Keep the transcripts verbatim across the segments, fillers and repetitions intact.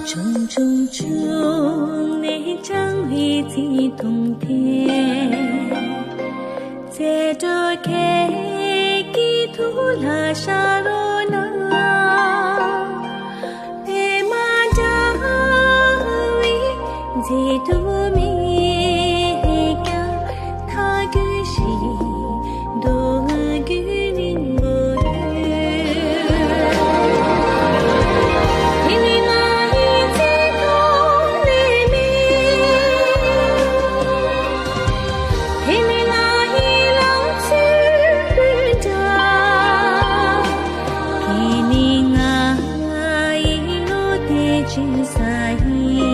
ཆུང་ཆུང་ཆུང་ནས་སྤྱང་བའི་བརྩེ་དུང་དེ། བརྩེ་འགྲོ་ཁྱེད་ཀྱི་ཐུགས་ལ་ཤར་རོགས་གནང་། པད་མ་འདྲ་བའི་མཛེས་སྡུག་མེད་ཀྱང་། མཐའ་འཁྱོལ་ཞིག་མདོ་སྔགས་རྒྱུན་རིང་པོ་ཡོད། དེ་ནི་ང་ཡི་བརྩེ་དུང་ལས་མེད། དེ་ནི་ང་ཡི་ལང་ཚོའི་སྤུན་ཟླ། དེ་ནི་ང་ཡི་བློ་གཏད་བྱེད་ས་ཡིན།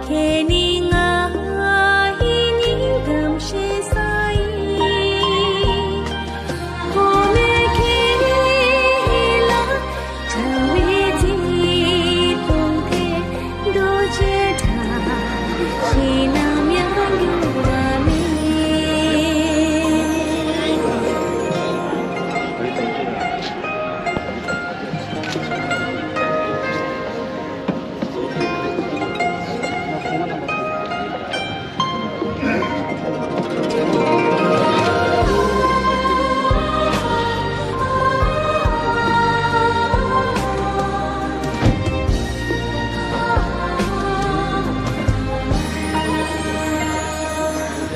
ཁྱེད་ནི་ང་ཡི་སྙིང་གཏམ་བཤད་ས་ཡིན། ཁོ་མོས་ཁྱེད་ལ་འཆར་བའི་བརྩེ་དུང་དེ་རྡོ་རྗེ་བྲག་ཞིག་ནམ་ཡང་འགྱུར་བ་མེད།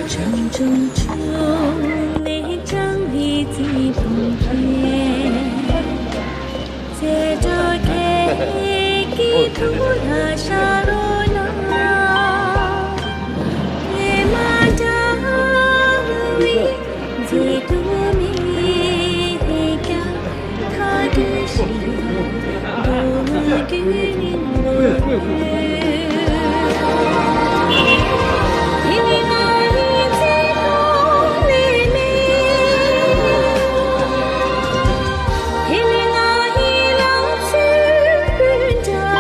ཆུང་ཆུང་ཆུང་ནས་སྤྱང་བའི་བརྩེ་དུང་དེ། བརྩེ་འགྲོ་ཁྱེད་ཀྱི་ཐུགས་ལ་ཤར་རོགས་གནང་། པད་མ་འདྲ་བའི་མཛེས་སྡུག་མེད་ཀྱང་། མཐའ་འཁྱོལ་ཞིག་མདོ་སྔགས་རྒྱུན་རིང་པོ་ཡོད། དེ་ནི་ང་ཡི་བརྩེ་དུང་ལས་མེད། དེ་ནི་ང་ཡི་ལང་ཚོའི་སྤུན་ཟླ།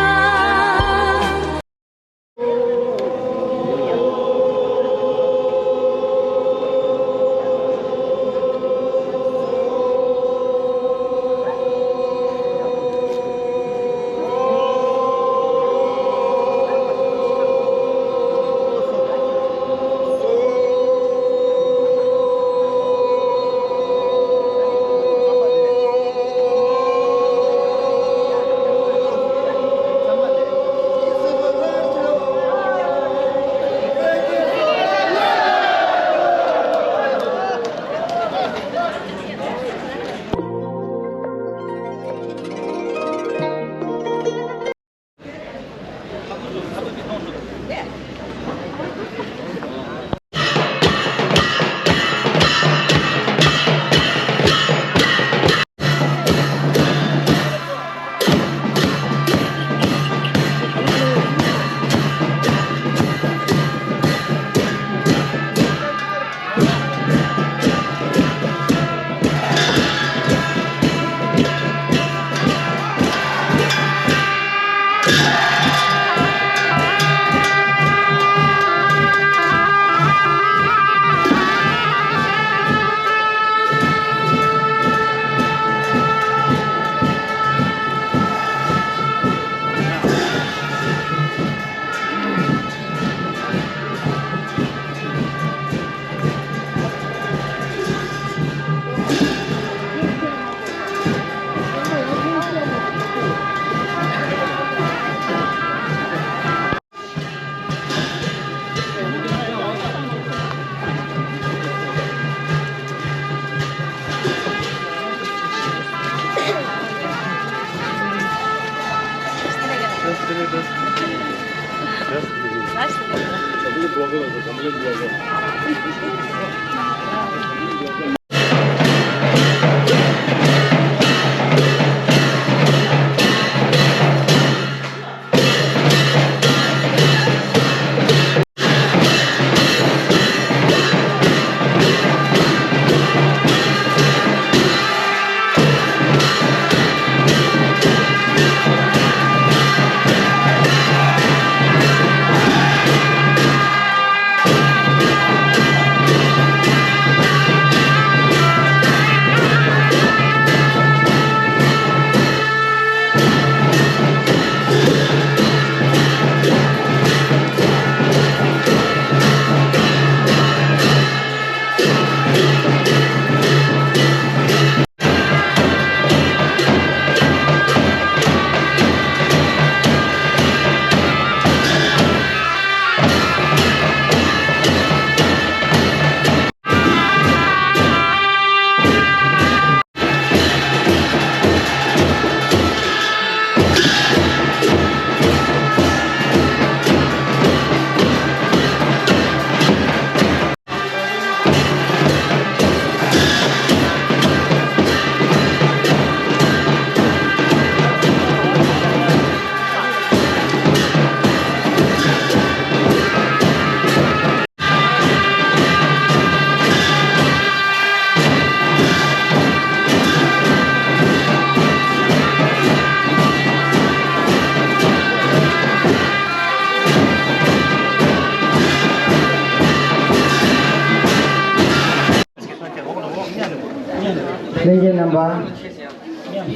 ལྷན་རྒྱས་རྣམ་པ།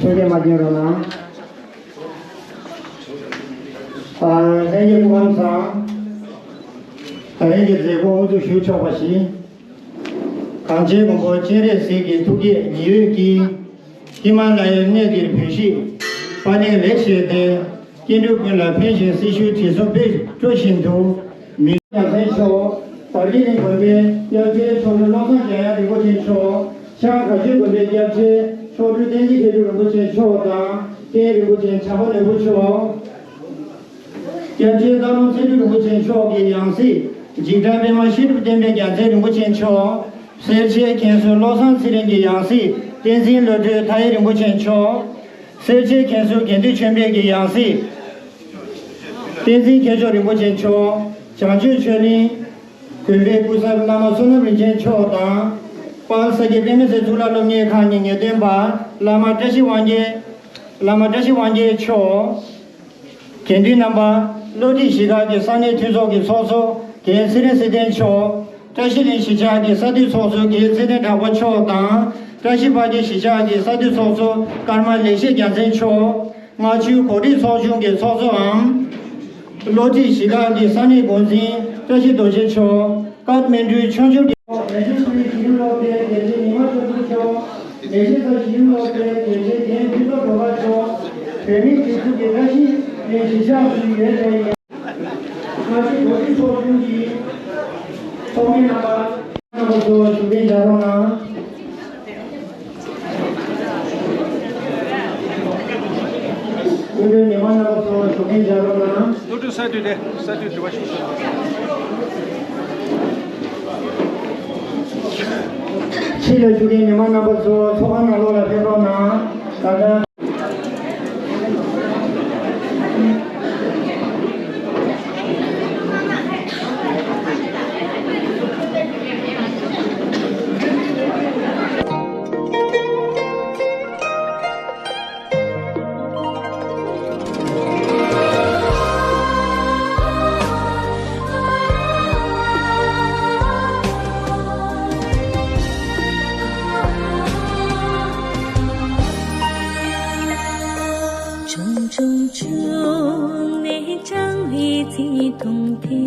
ཆོས་སྐད་མ་སྐྱོན་རོགས་གནང་། ཨ། ལྷན་རྒྱས་སྐུ་ཁམས་བཟང་། ད་རིང་གི་མཛད་སྒོ་དབུ་འཛུགས་ཞུ་ཆོག་པ་ཞིག་གངས་ཅན་མགོན་པོ་སྤྱན་རས་གཟིགས་ཀྱི་ཐུགས་བསྐྱེད་ཉི་འོད་ཀྱིས། ཧི་མ་ལ་ཡའི་གནས་འདིར་བོད་གཞིས་དཔའ་གདེང་ལེགས་བྱས་ཏེ། སྐྱེ་འགྲོ་ཀུན་ལ་ཕན་ཞིང་སྲི་ཞུའི་དྲི་བསུང་སྤེལ་སྤྲོ་བཞིན་དུ། མི་རྒྱལ་མཚན་མཆོག། བར་གྱི་གླིང་དགོན་པའི་སྐྱབས་རྗེ་མཆོག་སྤྲུལ་བློ་བཟང་འཇམ་དབྱངས་རིན་པོ་ཆེ་མཆོག། ཤང་ག་ཤོད་དགོན་པའི་སྐྱབས་རྗེ་མཆོག་སྤྲུལ་བསྟན་འཛིན་མཁས་གྲུབ་རིན་པོ་ཆེ་མཆོག་དང་། བསྟན་རིན་པོ་ཆེ་བྱམས་པ་ནོར་བུ་མཆོག། སྐྱབས་རྗེ་སྟག་ལུང་ཚེ་སྒྲུབ་རིན་པོ་ཆེ་མཆོག་གི་ཡང་སྲིད། འཇིགས་བྲལ་པདྨ་བཤད་སྒྲུབ་བསྟན་པའི་རྒྱལ་མཚན་རིན་པོ་ཆེ་མཆོག། སེར་བྱེས་མཁན་ཟུར་བློ་བཟང་ཚེ་རིང་གི་ཡང་སྲིད། བསྟན་འཛིན་བློ་གྲོས་མཐའ་ཡས་རིན་པོ་ཆེ་མཆོག། སེར་བྱེས་མཁན་ཟུར་དགེ་འདུན་ཆོས་འཕེལ་གྱི་ཡང་སྲིད། བསྟན་འཛིན་མཁས་མཆོག་རིན་པོ་ཆེ་མཆོག། བྱང་ཆུབ་ཆོས་གླིང་དགོན་པའི་སྐུ་ཚབ་བླ་མ་བསོད་ནམས་རིན་ཆེན་མཆོག་དང་། དཔལ་ས་སྐྱ་པདྨ་སེར་གཙུག་ལག་སློབ་གཉེར་ཁང་གི་ངེས་སྟོན་པ་བླ་མ་བཀྲ་ཤིས་དབང་རྒྱལ། བླ་མ་བཀྲ་ཤིས་དབང་རྒྱལ་མཆོག། དགེ་འདུན་རྣམ་པ། སློབ་ཁྲིད་གཞིས་ཁག་གི་ས་གནས་འཐུས་ཚོགས་ཀྱི་ཚོགས་གཙོ་རྒན་ཚེ་རིང་ཚེ་བརྟན་མཆོག། བཀྲ་ཤིས་གླིང་གཞིས་ཆགས་ཀྱི་ས་འཐུས་ཚོགས་གཙོ་རྒན་ཚེ་བརྟན་གྲགས་པ་མཆོག་དང་། བཀྲ་ཤིས་ཕ་སྐྱེས་གཞིས་ཆགས་ཀྱི་ས་འཐུས་ཚོགས་གཙོ་ཀརྨ་ལེགས་བཤད་རྒྱལ་མཚན་མཆོག། རྔ་ཆུ་གོ་སྒྲིག་ཚོགས་ཆུང་གི་ཚོགས་གཙོའམ། སློབ་ཁྲིད་གཞིས་ཁག་གི་ས་གནས་འགོ་འཛིན་བཀྲ་ཤིས་རྡོ་རྗེ་མཆོག། ཀརྨ་སྨིན་གྲོལ་ཆོས་འབྱོར་གྱི། ལས་བྱེད་ཆེན་མོའི་གཞི་རིམ་སློབ་གྲྭའི་དགེ་ཆེ་ཉི་མ་ཆོས་འཕེལ་མཆོག། ལས་བྱེད་ཚོ་གཞི་རིམ་སློབ་གྲྭའི་དགེ་ཆེ་རྒན་ཕུན་ཚོགས་སྒྲོལ་དཀར་མཆོག། བོད་མིའི་སྒྲིག་འཛུགས་ཀྱི་བཀྲ་ཤིས་གླིང་གཞིས་ཆགས་སུ་ཡོད་པའི་ཡང་སྲིད་གོ་སྒྲིག་ཚོགས་ཆུང་གི་ཚོགས་མི་རྣམ་པ། རྣམ་པ་ཚོ་བཞུགས་གདན་འཇགས་རོགས་གནང་། སྐུ་མགྲོན་མི་མང་རྣམ་པ་ཚོ་བཞུགས་གདན་འཇགས་རོགས་གནང་། སློབ་ཕྲུག་གསར་འདུས་དེ་གསར་འདུས་དྲི་བ་ཞུ། ཕྱི་ལ་བཞུགས་མཁན་མི་མང་རྣམ་པ་ཚོ་ཚོགས་ཁང་ནང་ལོགས་ལ་ཕེབས་རོགས་གནང་། ད་ལྟ། ཆུང་ཆུང་ཆུང་ནས་སྤྱང་བའི་ཚིག་དུང་དེ།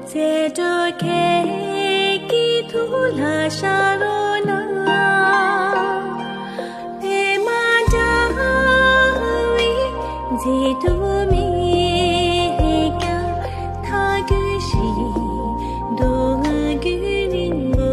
རྩེ་དྲོ་ཁྱེད་ཀྱི་ཐུགས་ལ་ཤར་རོ་ལ། པདྨ་འདྲ་བའི་མཛེས་སྡུག་མིག་གིས་མཐའ་འཁྱོལ་ཞིང་མདོ་སྒྱུ་རིང་པོ།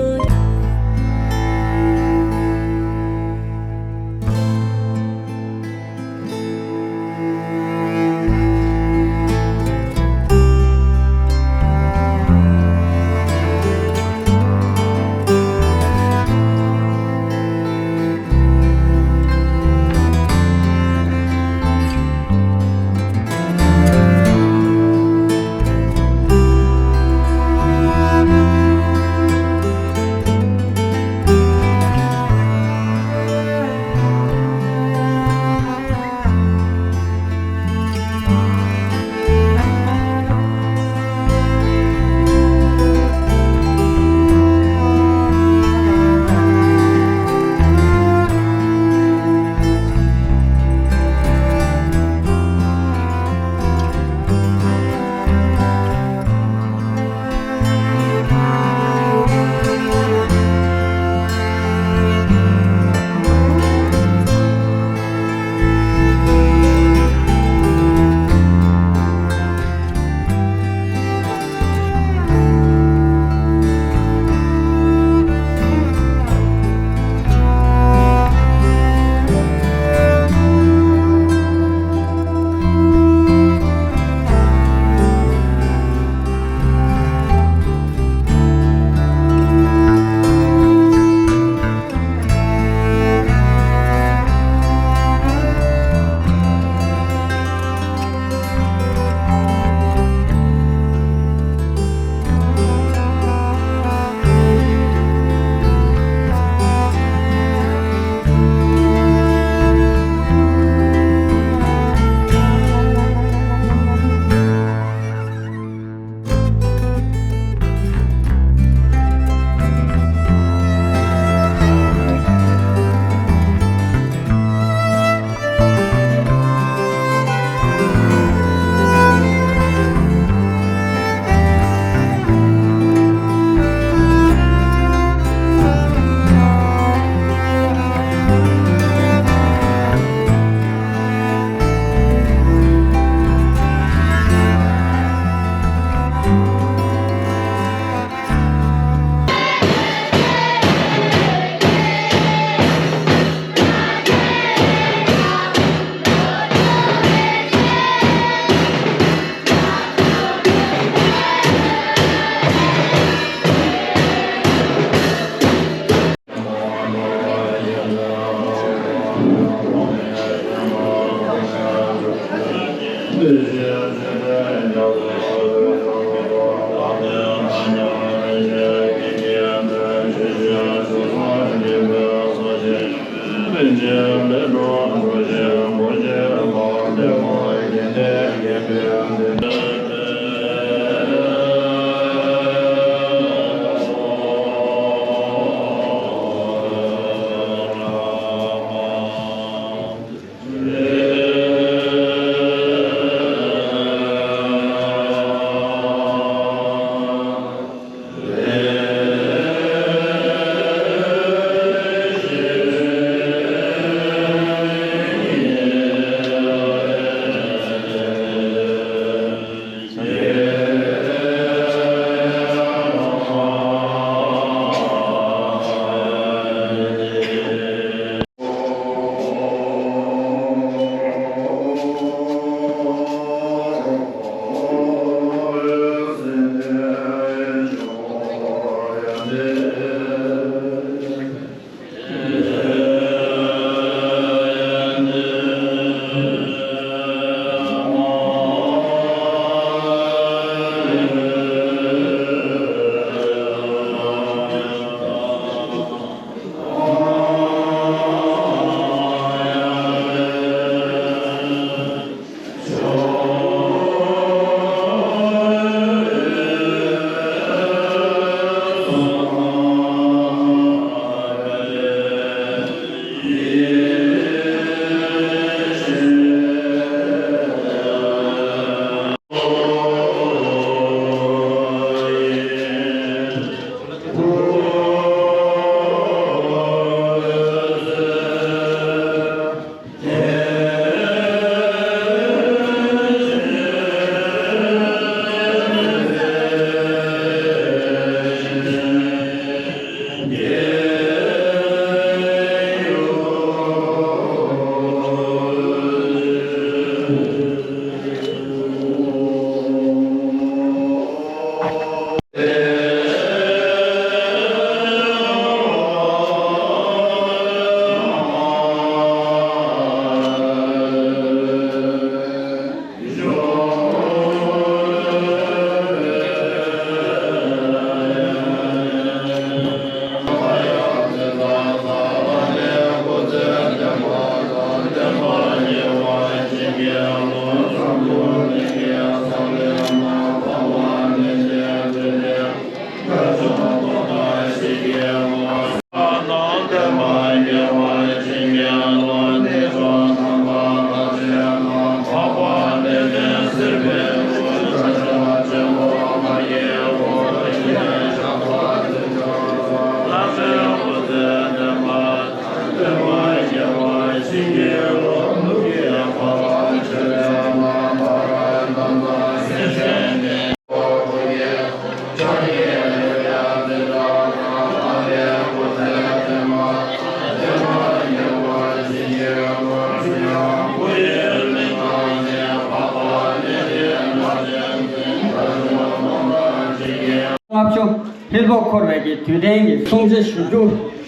ལྔ་བཅུ་ཧྲིལ་པོ་འཁོར་བའི་གི་དུས་དྲན་གྱི་སྲུང་བརྩི་ཞུ་རྒྱུ་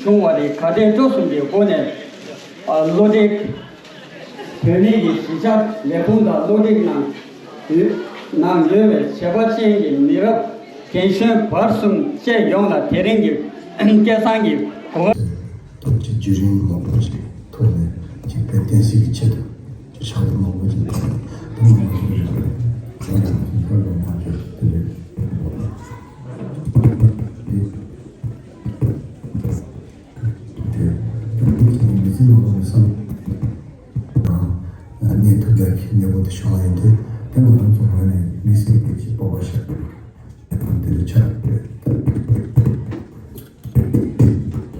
བྱུང་བ་རེད། དགའ་ལྡན་སྤྲོ་གསུམ་གྱི་སྒོ་ནས་ཨ་བློ་འདྲི། བོད་མིའི་གི་གཞིས་ཆགས་ལས་ཁུངས་དང་བློ་འདྲི་གནང་ཡོད་ནང་ཡོད་པའི་བྱས་པ་ཅན་གྱི་མི་རབས་རྒན་གཞོན་བར་གསུམ་བཅས་ཡོངས་ལ་དེ་རིང་གི་སྐལ་བཟང་གི་གོ་སྐབས། ཐོག་ཅིག་བརྒྱུད་རིམ་མང་པོ་ཞིག་ཐོག་ནས་ཅིག་དཔེ་བསྟན་སྲིད་ཀྱི་ཆེད་དུ་ཅིག་ཕྱག་ལས་མང་པོ་ཅིག་ཐོག་ནས་ད་མང་པོ་ཞིག་རེད། ང་ཡང་ཁོང་ཁ་ལོ་མ་བརྗོད་དེ་རེད། དེ་དེ་མི་ཚེ་ནང་ལོགས་ནས་བསམ་རང་གནས་ཐུབ་ཡག་གི་གནས་བབ་དེ་བྱུང་བ་ཡིན་དུས། དེ་ང་རང་ཚོ་ངོས་ནས་མི་སེར་གྱི་ཅིག་སྤོབས་པ་བཞག་དེ་འདྲ་ཆགས་རེད།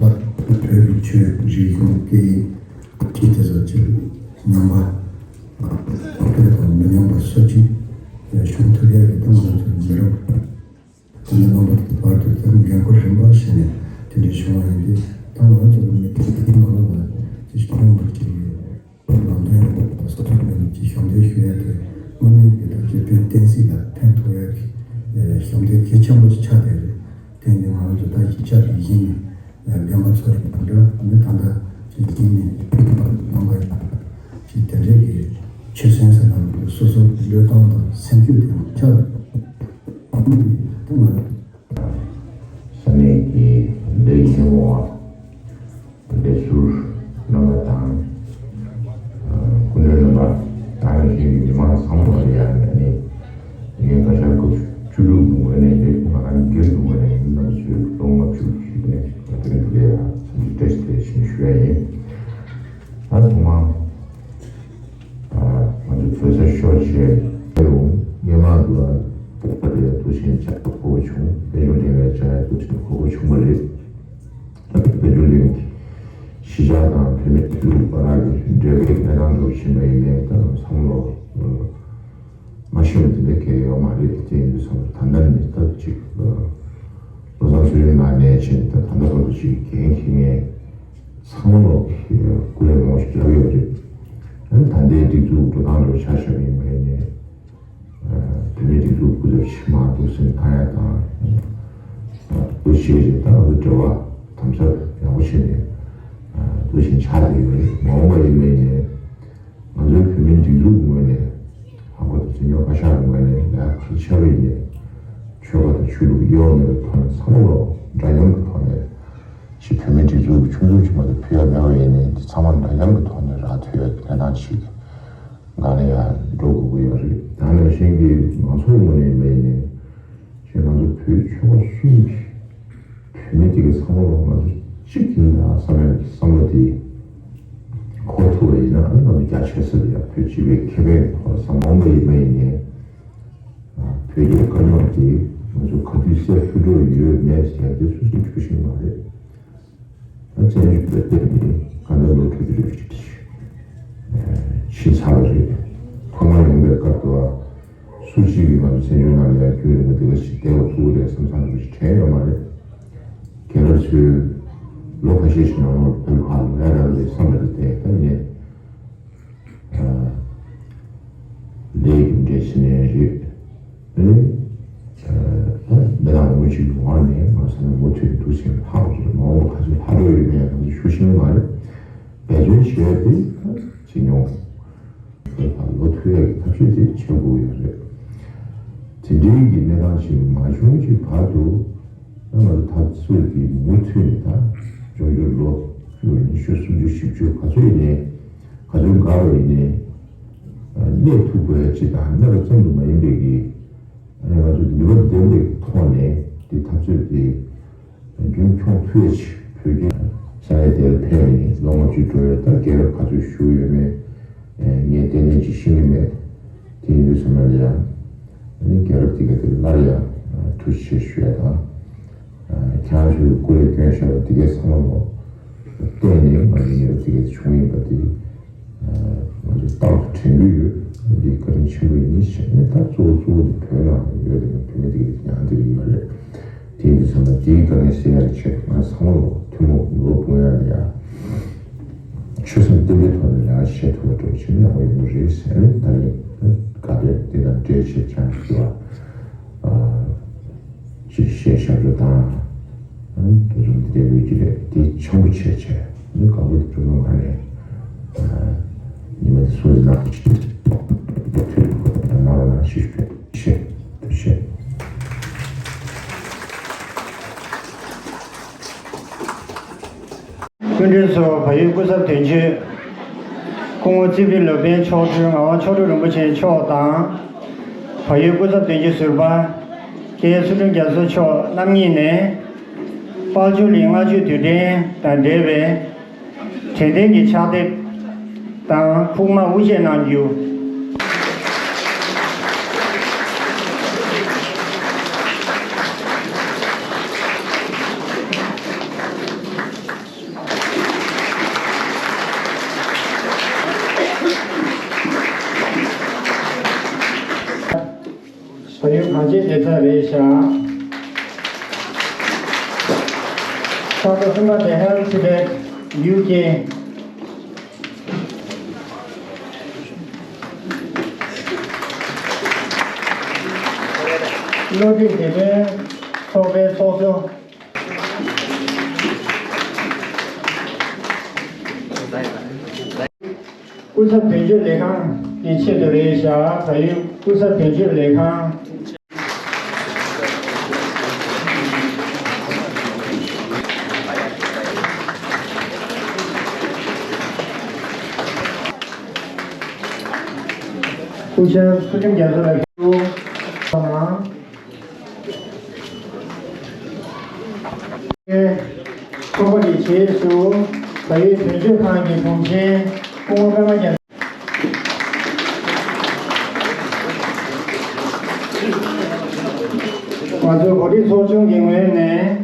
ལྷག་བོད་ཀྱི་ཆོས་རིག་གཞུང་སྐད་ཡིག་ཅིག་དེ་ཚོ་ཅིག་ཉམས་པ་དཔེ་དང་མི་ཉམས་པ་སོགས་ཅིག་བྱུང་ཐུབ་ཡག་གི་ད་ང་ཚོ་མི་རབས་དེ་འདྲ་རྣམ་པ་ཚོའི་བར་དུ་ད་འགན་ཁུར་རིམ་པ་བྱས་ནས་དེ་འདྲ་བྱུང་བ་ཡིན་དུས། ད་ང་ཚོ་མི་དེ་ནང་ལོགས་ལ་ཅིག་ཡོང་བ་ཅིག་ལམ་སྟོན་ཡོང་བ་ས་ཐོག་ནས་ཅིག་ཞབས་འདེགས་ཞུ་ཡ་དེ་དངོས་གནས་ཀྱི་ད་ཅིག་དཔེ་བསྟན་སྲིད་ལ་ཕན་ཐོགས་ཡ་གི་ཞབས་འདེགས་གལ་ཆེན་པོ་ཅིག་ཆགས་བསྡད་རེད། དེ་ནི་ང་རང་ཚོ་ད་གཞིས་ཆགས་རིགས་ཡིན་ནི་རྒན་པ་ཚོ་རེད། ད་ལྟ་ནི་ད་ལྟ་ཅིག་ཡིན་ནི་རྣམ་པ་ཡིན་ཅིག་དེ་འདྲའི་གི་ཆོད་སེམས་ཟེར་ན་མི་ སོ་སོའི་འགྲོ་སྟངས་དང་སེམས་ཤུགས་དེ་ཆགས་ཡོད། ཨ་ནི་དེ་མ་རེད། ས་གནས་ཀྱི་བདེ་སྐྱིད་ཡོང་བ། ལས་ཟུར་རྣམ་པ་དང་། སྐུ་མགྲོན་རྣམ་པ་དང་། ཡང་ཞིག་མི་མང་ཚང་མ་ལ་ཡང་ནས་ངས་བཀའ་ཤག་སྐབས་བཅུ་དྲུག་གི་ངོས་ནས་འདི་ང་རང་སྒེར་གྱི་ངོས་ནས་རྣམ་པ་ཚོའི་ལོ་ལྔ་བཅུ་ཞིག་ནས་ང་དེ་རིང་འདི་ལ་ཡང་འཚམས་འདྲི་བཀྲ་ཤིས་བདེ་ལེགས་ཞུ་ཡ་ཡིན། ད་ཐོག་མར། ང་ཚོ་བོད་ས་ཤོར་བྱས་ཡོང་སྔོན་མ་དུ་ལ་སྤོབས་པ་དེ་ཡང་འདུག་སེ་བྱ་དགོས་བྱུང་། དཔལ་འབྱོར་གླིང་ལ་བྱ་ཡ་འདུག་སེ་དགོས་བྱུང་བ་རེད། དཔལ་འབྱོར་གླིང་གཞིས་ཆགས་དང་བོད་མི་ལུགས་བར་གྱི་འབྲེལ་བའི་གནས་སྟངས་འདྲ་བོ་ཕྱིན་པ་ཡིན་ནའི་ད་བསམ་བློ་མ་ཤོར་བ་དེ་འདྲ་གང་ཡང་ཡོད་མ་རེད། དེ་ཡིན་དུས་བསམ་བློ་ད་ལྟ་ནས་ད་ཅིག་བློ་བཟང་ཚུལ་ཁྲིམས་ལགས་ནས་ཕྱིན་ད་ད་ལྟ་བར་དུ་ཅིག་འགན་འཁྱེར་མཁན་ཚང་མ་ལོག་སྐུ་ལས་མང་པོ་ཞིག་བསླབས་ཡོད་རེད། ཨ་ནི་ད་ལྟའི་སྒྲིག་འཛུགས་འགྲོ་སྟངས་འདྲ་བོ་ཆ་བཞག་པ་ཡིན་པ་ཡིན་ནའི། བོད་མིའི་སྒྲིག་འཛུགས་སྐུ་ཚབ་ཕྱི་མ་འདུག་སེ་བཏང་ཡ་དང་། སྐུ་ཞིག་རེད་ད་ང་ཚོ་འབྲེལ་བ་དམ་ཟབ་ཡག་པོ་བྱས་ནས་འདུག་སེ་ཆགས་བསྡད་ཡོད་རེད། མ་འོངས་པ་ཡིན་པ་ཡིན་ནའི་ང་ཚོའི་བོད་མིའི་སྒྲིག་འཛུགས་ངོས་ནས་ལྷག་པར་དུ་འཛིན་སྐྱོང་བཀའ་ཤག་གི་ངོས་ནས་ལས་ཀ་ག་རེ་བྱས་པ་ཡིན་ནའི་ཆོལ་ཁ་དང་ཆོས་ལུགས་དབྱེ་བ་མེད་པའི་ཐོག་ནས་ཚང་མ་ལོ་འདྲ་མཉམ་གྱི་ཐོག་ནས་ཅིག་བོད་མིའི་སྒྲིག་འཛུགས་ཀྱི་ཆུང་ཆུང་ཅིག་མ་གཏོགས་ཕུད་ཡ་མེད་པ་ཡིན་ནའི་འདི་ཚང་མ་འདྲ་མཉམ་གྱི་ཐོག་ནས་རག་ཐུབ་ཡ་གི་གནས་སྟངས་ཅིག་སྒང་ལ་ཡང་འགྲོ་དགོས་ཀྱི་ཡོད་རེད། ད་ནང་བཞིན་གྱི་ང་ཚོའི་ངོས་ནས་མེད་ནས་ཞེས་ང་ཚོ་བོད་ཆོལ་ཁ་གསུམ་གྱི་བོད་མི་དེ་གའི་ཚང་མ་ལ་ང་ཚོ་གཅིག་ཡིན་ད་བསམ་ཡ་གི་བསམ་བློ་དེ་འཁོར་ཐུབ་པ་ཡིན་ན་ཨ་ནི་ང་ཚོ་རྒྱ་ཆེ་ས་ལ་ཡང་བོད་སྤྱི་པའི་ཁེ་ཕན་གྱི་ཐོག་ལ་བསམ་འོང་པ་ཡིན་པ་ཡིན་ནས་བོད་རྒྱའི་དཀའ་རྙོག་དེ་ང་ཚོ་ག་དུས་སེལ་ཐུབ་འགྲོ་ཡོད་མེད་ཟེར་དེ་སུ་གཅིག་ཐུབ་བཞིན་མ་རེད། བཙན་བྱོལ་བོད་དོན་ནི་གང་ལྟར་ལོ་དྲུག་ཅུ་རེ་བཞི་ཕྱིན་ཚར་བ་རེད། ཐོག་མར་ཡོང་པའི་སྐབས་དུ་སུ་གཅིག་གིས་ང་ཚོ་བཙན་བྱོལ་ནང་ལ་ཡང་རྒྱུན་རིང་པོ་འདི་འདྲ་ཞིག་བསྡད་པ་ཐུབ་ཀྱི་རེད་བསམ་བསམ་འདྲ་ཞིག་དྲན་ཡོད་མ་རེད། རྒན་རབས་ཚོས་ལོ་ཁ་ཤས་ཤིག་ནང་ལོགས་བོད་ཁ་ལ་ཡ་རང་རེད་བསམ་པ་རེད་དེ་ད་ངས། ལས་རྒྱུ་འབྲས་ཕྱི་ནས་རེད། ཨ་ནི། ད་མི་དང་མི་གཅིག་གི་ངོས་ནས་ང་ཚོ་ནས་མུ་མཐུད་འདུག་ཟེར་ལྷག་པ་རེད། མ་འོངས་པ་ག་ཚོད་ལྷག་འགྲོ་ཡོད་མེད་ང་ཚོ་ཤུགས་ཤིང་མ་རེད། འབད་བརྩོན་བྱས་ཏེ་ད་ཇེ་ཉུང་། བོད་ལ་ལོ་ཐུབ་ཡག་གི་ཐབས་ཤེས་དེ་བྱེད་དགོས་ཡོད་རེད། དེ་འདྲའི་གི་གནས་སྟངས་ཤིག་མ་བྱུང་གི་བར་དུ། ད་ང་ཚོ་འཐབ་རྩོད་དེ་མུ་མཐུད་ནས་ད་འབྱུང་འགྱུར་ལོ་བཅུ་ཉི་ཤུ་སུམ་ཅུ་བཞི་བཅུ་ག་ཚོད་ཡིན་ནའི་ག་ཚོད་འགག་པ་ཡིན་ནའི་གནས་ཐུབ་དགོས་ཡ་ཅིག་དང་གནས་པ་ཙམ་དུ་མ་ཡིན་པའི་གི་ང་ཚོ་ནུས་པ་ལྡན་པའི་ཐོག་ནས་དེ་འཐབ་རྩོད་དེ་རྒྱུན་འཁྱོངས་ཐུབ་ཡ་ཅིག་བོད་ཀྱི་ས་གནས་དེ་ལ་ཕེབས་ནས་ལོ་ལྔ་བཅུ་འགྲོ་ཡ་ད་རྒྱལ་རབས་ག་ཚོད་བཞུགས་ཡོད་མེད་ངས་ཏན་ཏན་ཅིག་ཤེས་ཀྱི་མེད། དེ་ཡིན་དུས་ཙམ་པ་ལ་ཡང་ཨ་ནི་རྒྱལ་རབས་འདི་ག་དེ་སླར་ཡང་ཐུགས་རྗེ་ཆེ་ཞུ་ཡ་དང་། ཁྱེད་རང་ཚོས་སྐུ་ལས་བསྐྱོན་བཞག་པ་འདི་གའི་ཚང་མ་ལོ་བརྟེན་ནས་ང་ཚོ་ཉེ་རབས་འདི་གའི་བྱུང་ཡིན་པ་འདི་ང་ཚོ་རྟག་ཏུ་དྲན་གྱི་ཡོད། འདི་བཀའ་དྲིན་ཆེན་པོ་ཡིན་ཞེས་ནས་ད་གཙོ་བོ་གཙོ་བོ་འདི་བོད་ནང་ཡོད་དེ་ང་བོད་མི་འདི་གའི་ཉང་འདི་ག་ཡོད་རེད། དེ་ཡིན་དུས་ཙམ་པ་འདིའི་དཀའ་ངལ་སེལ་ཡག་གི་ཆེད་དུ་ང་ཚང་མ་ལོ་ཐུན་མོང་ནུས་པ་སྤུངས་ཡག་ལ་ཡ། ཆོད་སེམས་བརྟན་པོའི་ཐོག་ནས་ལས་ཀ་བྱེད་ཐུབ་པ་འདྲ་བོ་བྱེད་ན་ཡག་པོ་ཡོང་གི་རེད་ཟེར་ནས་ད་རེས་དགའ་སྟོན་འདི་དང་འབྲེལ་བྱས་ཀྱང་ཞུ་བ་ཅིག་བཤད་ཞབས་ཞུ་དང་དུས་ཚོད་འདི་འདྲ་ཡོད་ཀྱི་རེད། དེ་འཆམ་པོ་བྱས་བྱས་ནི་དགའ་པོ་འདི་གྲོས་མོལ་ངང་ནས་ཉི་མ་འདི་སྲུང་བརྩི་གནང་གནང་རོགས་གནང་ཞེས་ཞུ། ཐུགས་རྗེ་ཆེ། སྐུ་མགྲོན་ཚོ་བལ་ཡུལ་སྐུ་ཚབ་དོན་གཅོད་སྐུ་ངོ་རྩིས་འཕེན་ལོ་པཎ་མཆོག་སྤྲུལ་ངག་དབང་མཆོག་སྤྲུལ་རིན་པོ་ཆེ་མཆོག་དང་། བལ་ཡུལ་སྐུ་ཚབ་དོན་གཅོད་ཟུར་པ་ཀེ་ཚུལ་ཁྲིམས་རྒྱ་མཚོ་མཆོག་རྣམ་གཉིས་ནས་དཔལ་འབྱོར་གླིང་ལྔ་མཆོད་དུས་དྲན་དང་འབྲེལ་བའི་དྲན་རྟེན་གྱི་ཕྱག་དེབ་དང་ཕུག་མ་དབུ་འབྱེད་གནང་རྒྱུ། བལ་ཡུལ་གངས་ཅན་བདེ་རྩ་རེད་ཤག་ས་མཐོ་སུམ་པ་དེ་ཧན་ཐི་བེད་ཡུ་ཀེ། བློ་གྲོས་བདེ་དོན་ཚོགས་པའི་ཚོགས་གཙོ། སྐུ་ཚབ་དོན་གཅོད་ལས་ཁང་ གི་ཆེད་དུ་རེད་བཞག་བལ་ཡུལ་ཀུན་གསར་དོན་གཅོད་ལས་ཁང་། སྐུ་ཞབས་ཚུལ་ཁྲིམས་རྒྱ་མཚོ་ལགས་ཀྱིས་གནང་། ཚོགས་པ་གི་རྗེས་སུ་བལ་ཡུལ་དོན་གཅོད་ཁང་གི་དྲུང་ཆེ་སྐུ་ངོ་པད་མ་རྒྱ། ང་ཚོའི་གོ་སྒྲིག་ཚོགས་ཆུང་གི་ངོས་ནས།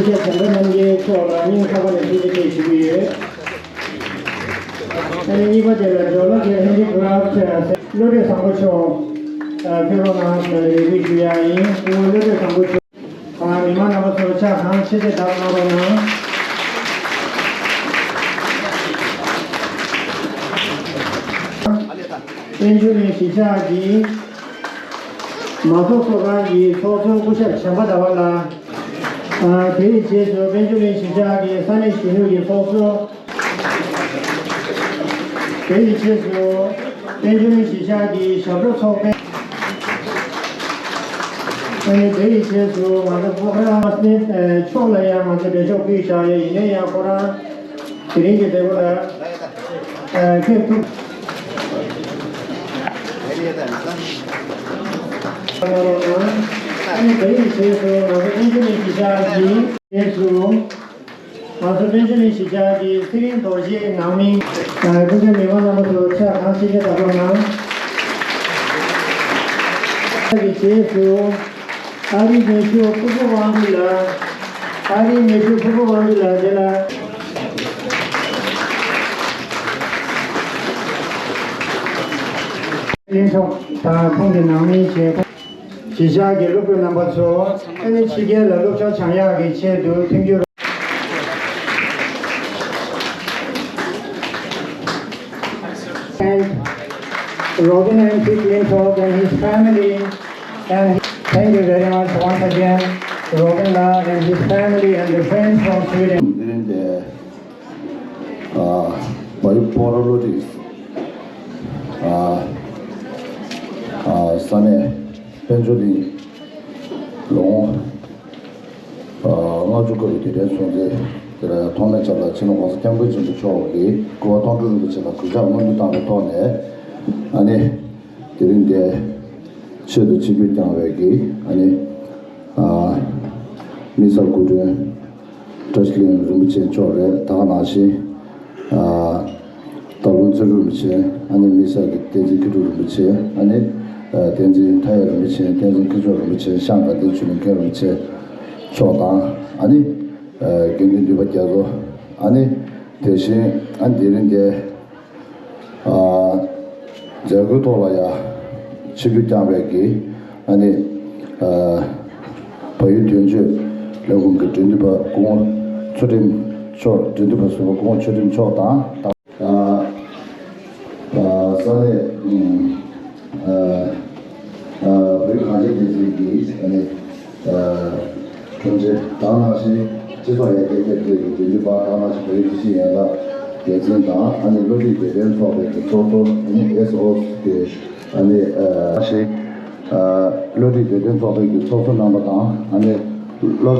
བྱམས་པ་རྣམ་རྒྱལ་མཆོག་ལ་སྙིང་ཐག་པ་ནས་ཐུགས་རྗེ་ཆེ་ཞུ་གི་ཡོད། ཨ་ནི་གཉིས་པ་དེ་ལ་ཇོ་ལགས་ཀྱི་ཧེན་ཌི་ཀ་རབ་བློ་གྲོས་བཟང་པོ་མཆོག་ཕེབས་རོགས་གནང་ཞེས་རེ་སྐུལ་ཞུ་ཡ་ཡིན། སྐུ་ངོ་བློ་གྲོས་བཟང་པོ་མཆོག་དང་མི་མང་རྣམ་པ་ཚོ་ཕྱག་གང་ཆེ་ཆེ་བརྡབ་གནང་རོགས་གནང་། དཔལ་འབྱོར་གླིང་གཞིས་ཆགས་ཀྱི་མང་ཚོགས་ཚོགས་ཁང་གི་ཚོགས་གཙོ་སྐུ་ཞབས་བྱམས་པ་ཟླ་བ་ལགས། ཨ། དེའི་རྗེས་སུ་དཔལ་འབྱོར་གླིང་གཞིས་ཆགས་ཀྱི་ས་གནས་གཞོན་ནུ་ཡི་ཚོགས་གཙོ། དེའི་རྗེས་སུ་དཔལ་འབྱོར་གླིང་གཞིས་ཆགས་ཀྱི་ཞབས་བྲོ་ཚོགས་པའི། ཨ་ནི་དེའི་རྗེས་སུ་ང་ཚོ་པོ་ཁ་ར་མ་སི་ནི་མཆོག་ལ་ཡང་ང་ཚོ་འབྲེལ་ཕྱོགས་ཕུལ་བཞག་ཡོད། ཡིན་ན་ཡང་ཁོ་རང་དེ་རིང་གི་འདེགས་འབུལ་ལ་ཨ་ཕེབས་ཐུབ། ཨ་ནི་དེའི་རྗེས་སུ་ང་ཚོ་དཔལ་འབྱོར་གླིང་གཞིས་ཆགས་ཀྱི་རྗེས་སུ། ང་ཚོ་དཔལ་འབྱོར་གླིང་གཞིས་ཆགས་ཀྱི་ཚེ་རིང་རྡོ་རྗེའི་ནང་མི། སྐུ་ཞབས་མི་མང་རྣམ་པ་ཚོ་ཕྱག་གང་ཞིག་གི་བརྡབ་རོགས་གནང་། ཀྱི་རྗེས་སུ་ཨ་རིའི་ནུས་ཤུགས་ཕུར་བུ་དབང་འདུས་ལགས། ཨ་རིའི་ནུས་ཤུགས་ཕུར་བུ་དབང་འདུས་ལགས་དེ་ལ། ལྷན་ཚོགས་དང་ཁོང་གི་ནང་མི་བཅས། གཞིས་ཆགས་ཀྱི་སློབ་ཕྲུག་རྣམ་པ་ཚོ་ཨ་ནི་ཕྱི་རྒྱལ་ལ་སློབ་སྦྱོང་སྦྱང་ཡག་གི་ཆེད་དུ་མཐུན་འགྱུར། And Robin M P Flintoff and his family, and thank you very much once again, Robin La and his family and the friends from Sweden. བལ་ཡུལ་སྤོག་ར་བློ་གྲོས་ས་གནས་དཔལ་འབྱོར་གླིང་ལོ་ངོ་ལྔ་བཅུ་འཁོར་བའི་དུས་དྲན་སྲུང་བརྩི་དེ་ལ་ཡང་ཐོག་མའི་ཆར་ལ་སྤྱི་ནོར་༸གོང་ས་༸སྐྱབས་མགོན་ཆེན་པོ་མཆོག་གིས་སྐུ་པར་སྟོང་སྤྲུལ་རིན་པོ་ཆེ་ལ་གུས་ཕྱག་སྔོན་དུ་བཏང་བའི་ཐོག་ནས་ཨ་ནི་དེ་རིང་འདིར་ཆེད་དུ་ཆིབས་བསྒྱུར་བསྐྱངས་པའི་གི་ཨ་ནི་དམིགས་བསལ་སྐུ་མགྲོན་བཀྲ་ཤིས་གླིང་རིན་པོ་ཆེ་མཆོག་རེད། ད་ག་ནང་བཞིན། སྟག་ལུང་ཚེ་རིང་རིན་པོ་ཆེ། ཨ་ནི་དམིགས་བསལ་གྱི་བསྟན་འཛིན་མཁས་གྲུབ་རིན་པོ་ཆེ། ཨ་ནི་བསྟན་འཛིན་མཐའ་ཡས་རིན་པོ་ཆེ། བསྟན་འཛིན་མཁས་མཆོག་རིན་པོ་ཆེ། ཤངས་དགའ་ལྡན་ཆོས་གླིང་མཁན་རིན་པོ་ཆེ་མཆོག་དང་། ཨ་ནི་དགེ་འདུན་འདུས་པ་རྒྱ་མཚོ། ཨ་ནི་དེ་བཞིན་ཨ་ནི་དེ་རིང་འདིར་མཛད་སྒོའི་ཐོག་ལ་ཡང་ཆིབས་བསྒྱུར་བསྐྱངས་པའི་གི་ཨ་ནི་བལ་ཡུལ་དོན་གཅོད་ལས་ཁུངས་ཀྱི་འབྲེལ་མཐུད་པ་སྐུ་ངོ་ཚུལ་ཁྲིམས་མཆོག་འབྲེལ་མཐུད་པ་ཟུར་པ་སྐུ་ངོ་ཚུལ་ཁྲིམས་མཆོག་དང་། ཨ་ཨ་ས་གནས་ཨ་ཨ་བོད་གངས་ཅན་སྡེ་ཚན་གྱི་ཨ་ནི་ཨ་དྲུང་ཆེ་དང་ནང་བཞིན་སྤྱི་ཚོགས་ཡར་རྒྱས་སྐད་སྒྲིག་གི་འབྲེལ་མཐུད་པ་དང་ནང་བཞིན་བོད་ཡིག་ཁྲིད་ཤེས་ཡན་ལག་སྡེ་ཚན་དང་ཨ་ནི་བློ་གྲོས་དད་ལྡན་ཚོགས་པའི་གི་ཚོགས་གཙོ་ཨ་ནི་ཨེས་ཨོ་སི་གི་ཨ་ནི་ཨ་ཞིག་ཨ་བློ་གྲོས་དད་ལྡན་ཚོགས་པའི་གི་ཚོགས་གཙོ་རྣམ་པ་དང་ཨ་ནི་བློ།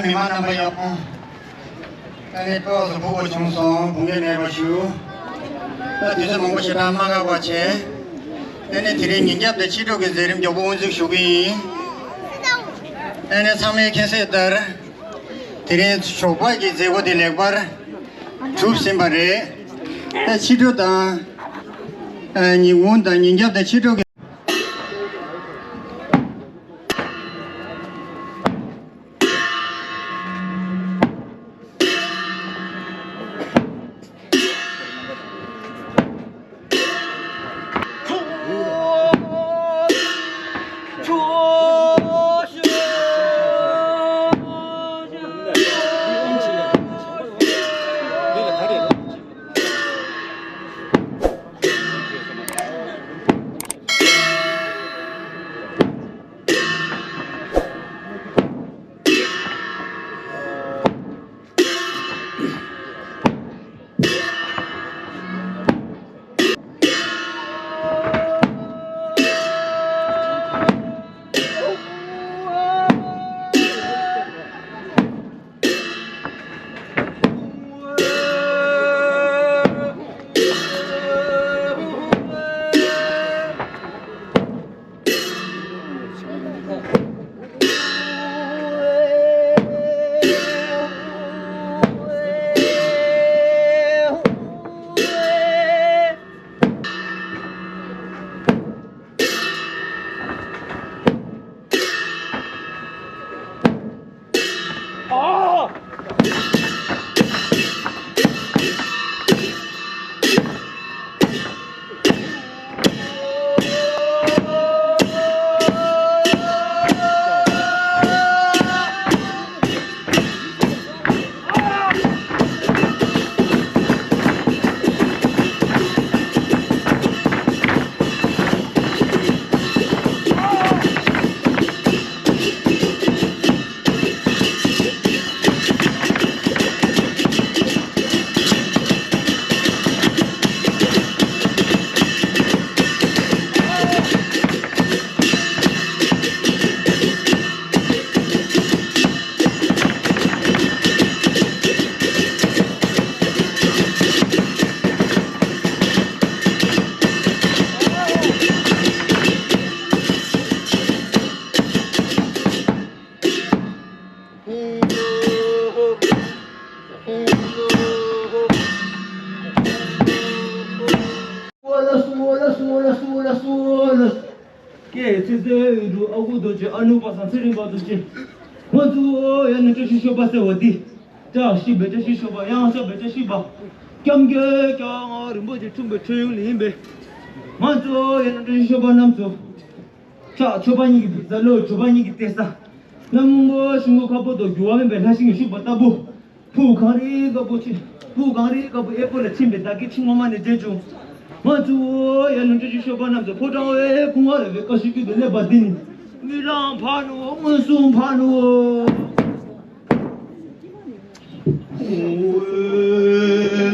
མི་མང་རྣམ་པ་ཡག་པོ། ཨ་ནི་སྤྲོ་བ་སུ་ཕུག་པ་བྱུང་སོང་། དགོངས་འགལ་མེད་པ་ཞུ། ད་དུས་ཚོད་མང་པོ་ཞེ་དྲག་མ་འགོར་བ་བྱས། ཨ་ནི་དེ་རིང་ཉིན་རྒྱབ་དང་ཕྱི་དྲོ་གི་མཛད་རིམ་མགྱོགས་པོ་དབུ་འཛུགས་ཞུ་གི་ཡིན། ཨ་ནི་ཚང་མས་མཁྱེན་གསལ་ལྟར། དེ་རིང་ཞོགས་པ་གི་མཛད་སྒོ་དེ་ལེགས་པར་གྲུབ་ཟིན་པ་རེད། ད་ཕྱི་དྲོ་དང་། ཨ་ཉིན་གུང་དང་ཉིན་རྒྱབ་དང་ཕྱི་དྲོ་གི་ཀྱེ་ཚེ་བརྟན་འོད་འབྲུ་ཨ་ཁུ་རྡོ་རྗེ་ཨ་ནུ་པ་སངས་ཚེ་རིང་པ་རྡོ་རྗེ། ང་ཚོ་ཡ་ནི་བཀྲ་ཤིས་ཤོ་པ་ཟེར་བ་འདི། བཀྲ་ཤིས་པའི་བཀྲ་ཤིས་ཤོ་པ། ཡང་ཤ་པའི་བཀྲ་ཤིས་པ། སྐྱབས་མགོན་རྒྱལ་བ་རིན་པོ་ཆེ་འཁྲུངས་པའི་ཁྲོད་ཡུལ་ཡིན་པས། ང་ཚོ་ཡ་ནི་བཀྲ་ཤིས་ཤོ་པ་རྣམས་ཚོ། ཕྱག་མཆོད་པ་གཉིས་ཀྱི་ཕུག་ས། ལོ་མཆོད་པ་གཉིས་ཀྱི་གཏད་ས། གནམ་སྔོན་པོ་ཤིང་ཁ་པོ་དང་འགྱུར་བ་མེད་པའི་ལྷ་ཞིང་གི་བཞུགས་པ་ལྟ་བུ། ཕུག་གངས་རི་དཀར་པོ་ཆེ། ཕུག་གངས་རི་དཀར་པོ་གཡས་སྐོར་ལ་ཕྱིན་པའི་བདག་གི་ཁྲི་ངོ་མ་ནས་མཇལ་བྱུང་། ང་ཚོ་ཡ་ནི་བཀྲ་ཤིས་ཤོ་པ་རྣམས་ཚོ་ཕོ་བྲང་བའི་ཁུང་བ་ར་བའི་ཀ་ཤི་ཀི་དུ་སླེབས་པ་འདི་ནི། རྨི་ལམ་འཕགས་ནུ་མངོན་སུམ་འཕགས་ནུ།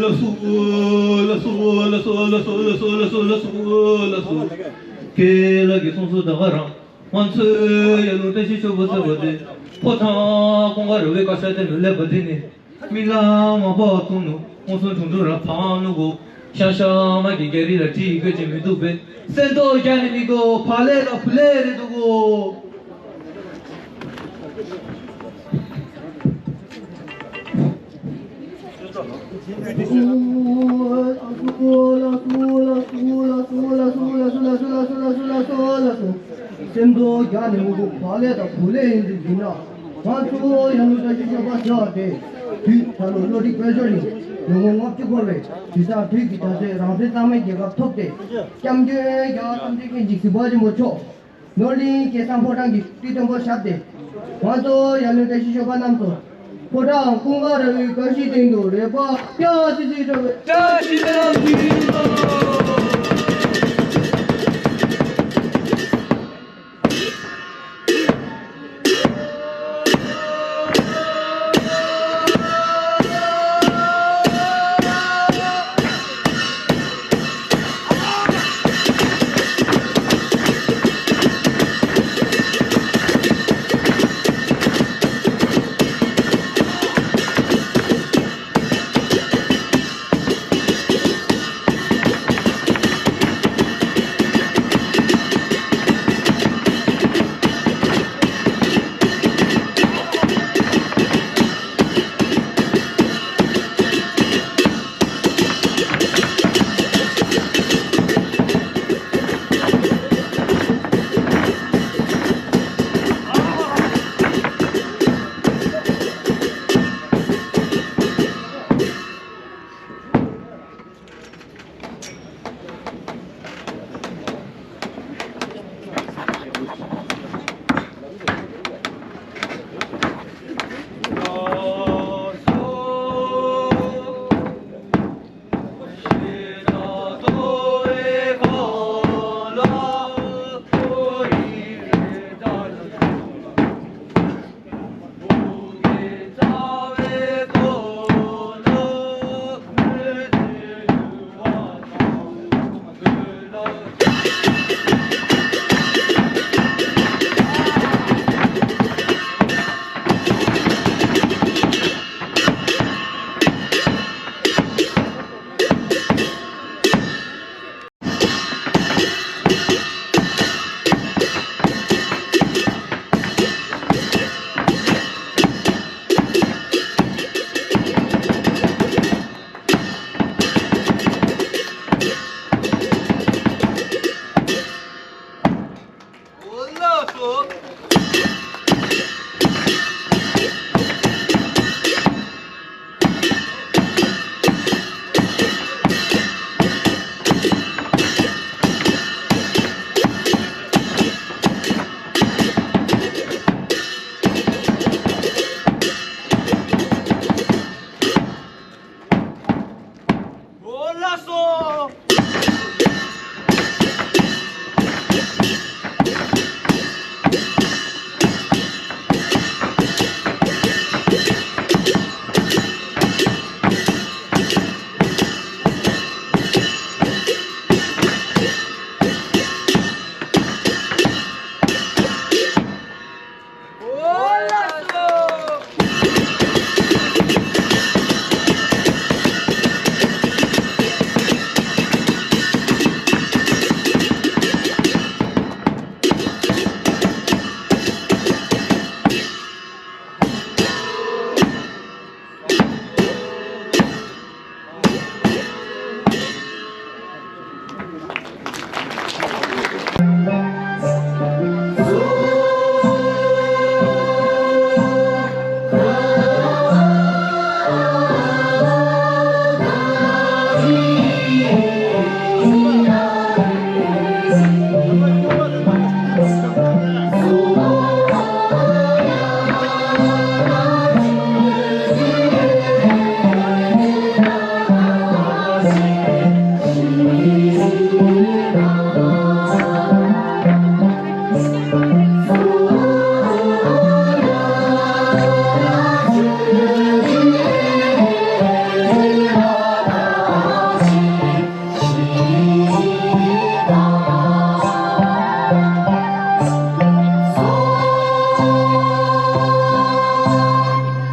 ལགས་སོ། ལགས་སོ། ལགས་སོ། ལགས་སོ། ཁྱེད་ལ་གི་སོང་སོ་ད་ག་རང་། ང་ཚོའི་ཡ་ལུང་བཀྲ་ཤིས་ཤོ་པ་ཟེར་བ་དེ། ཕོ་བྲང་ཀུན་དགའ་ར་བའི་ཀ་ཤ་དེ་ནས་སླེབས་པ་འདི་ནི། རྨི་ལམ་མ་འཕགས་ཐུང་ནུ་མངོན་སུམ་ཁྲུང་ཁྲུང་ར་འཕགས་ནུ་གོ། ཤང་ཤང་མ་གི་རྒྱ་རི་ལ་བྲིས་ཡི་གེ་ཅིག་མི་འདུག་པས། སེམས་རྟོགས་རྒྱ་ནི་མི་གོ་བག་ལེབ་ལ་བུ་ལེབ་རེད་འདུག་གོ། སེམས་རྟོགས་རྒྱ་ནི་མི་གོ་བག་ལེབ་དང་བུ་ལེབ་ཡིན་དུས་ཡིན་ན། ང་ཚོ་ཡ་ལུང་བཀྲ་ཤིས་ཤོ་པ་ཟེར་བ་དེ། དུས་ད་ལོ་བློ་རིག་དཔལ་འབྱོར་ནི་ལོ་ངོ་ལྔ་བཅུ་འཁོར་བའི་དུས་སང་དུས་ཀྱི་ད་ཚོད་རང་བཙན་གཙང་མའི་རྒྱལ་ཁབ་ཐོབ་སྟེ། སྐྱབས་མགོན་རྒྱལ་བ་ཐམས་ཅད་མཁྱེན་ཅིང་གཟིགས་པ་ཆེན་པོ་མཆོག་ནོར་གླིང་སྐལ་བཟང་ཕོ་བྲང་གི་ཁྲི་མཐོན་པོར་ཞབས་ཏེ། ང་ཚོ་ཡ་ལུང་བཀྲ་ཤིས་ཤོ་པ་རྣམས་ཚོ། ཕོ་བྲང་ཀུན་དགའ་ར་བའི་ཀ་ཤིའི་སྟེང་དུ་རེ་བ་སྐྱ་སི་སི་འགྲོ་བའི་བཀྲ་ཤིས་ར་བའི།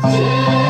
གངས་ཅན་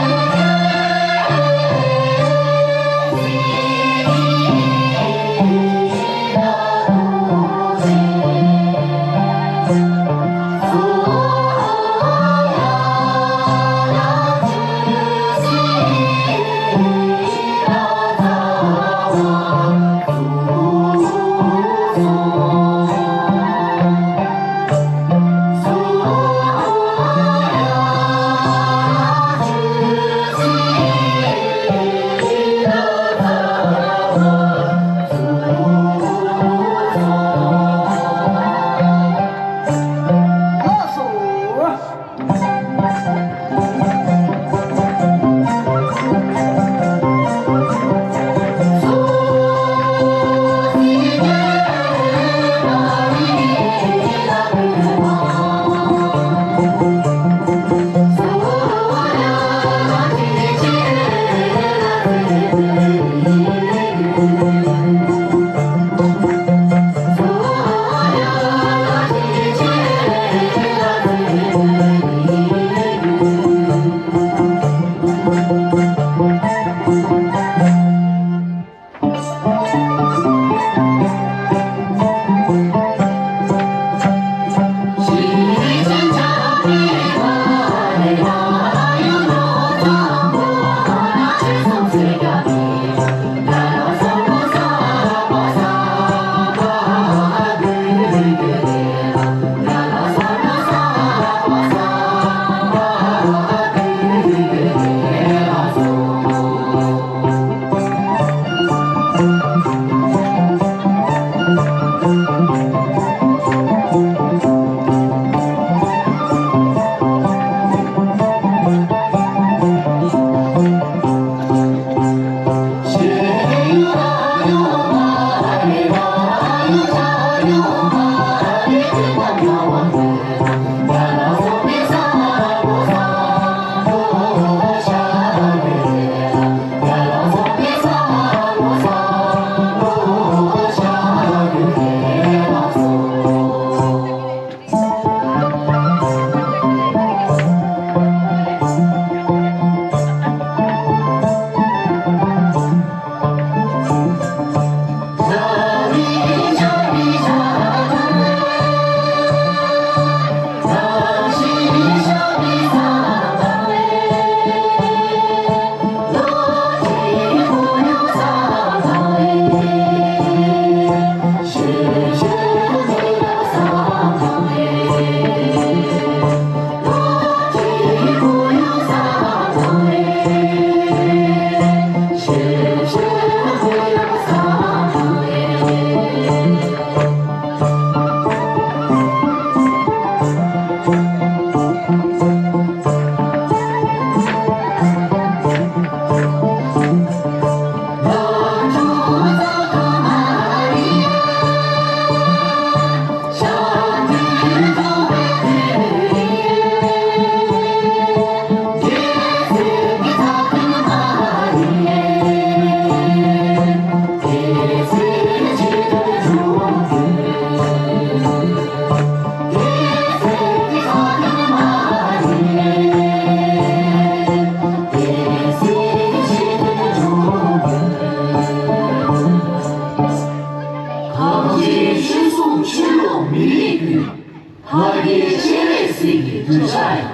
ཆོས་སྲུང་ཆོས་སློབ་མི་རིགས་ཀྱི་ལྷ་སྐལ་སྤྱན་རས་གཟིགས་ཀྱི་གདུལ་བྱ་ཡི།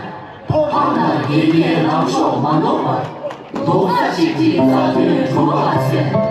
ཕོ་བྲང་དང་དགེ་རྒན་ལམ་མཆོག་མ་ནོར་བར། རྡོག་རྩ་གཅིག་སྒྲིལ་རྩ་དོན་འགྲུབ་པར་མཛད།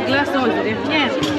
Glass door is there. Yeah.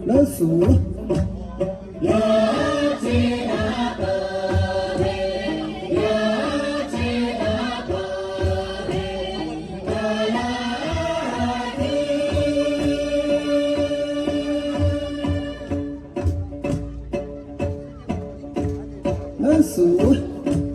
ལགས་སོ། ལགས་སོ།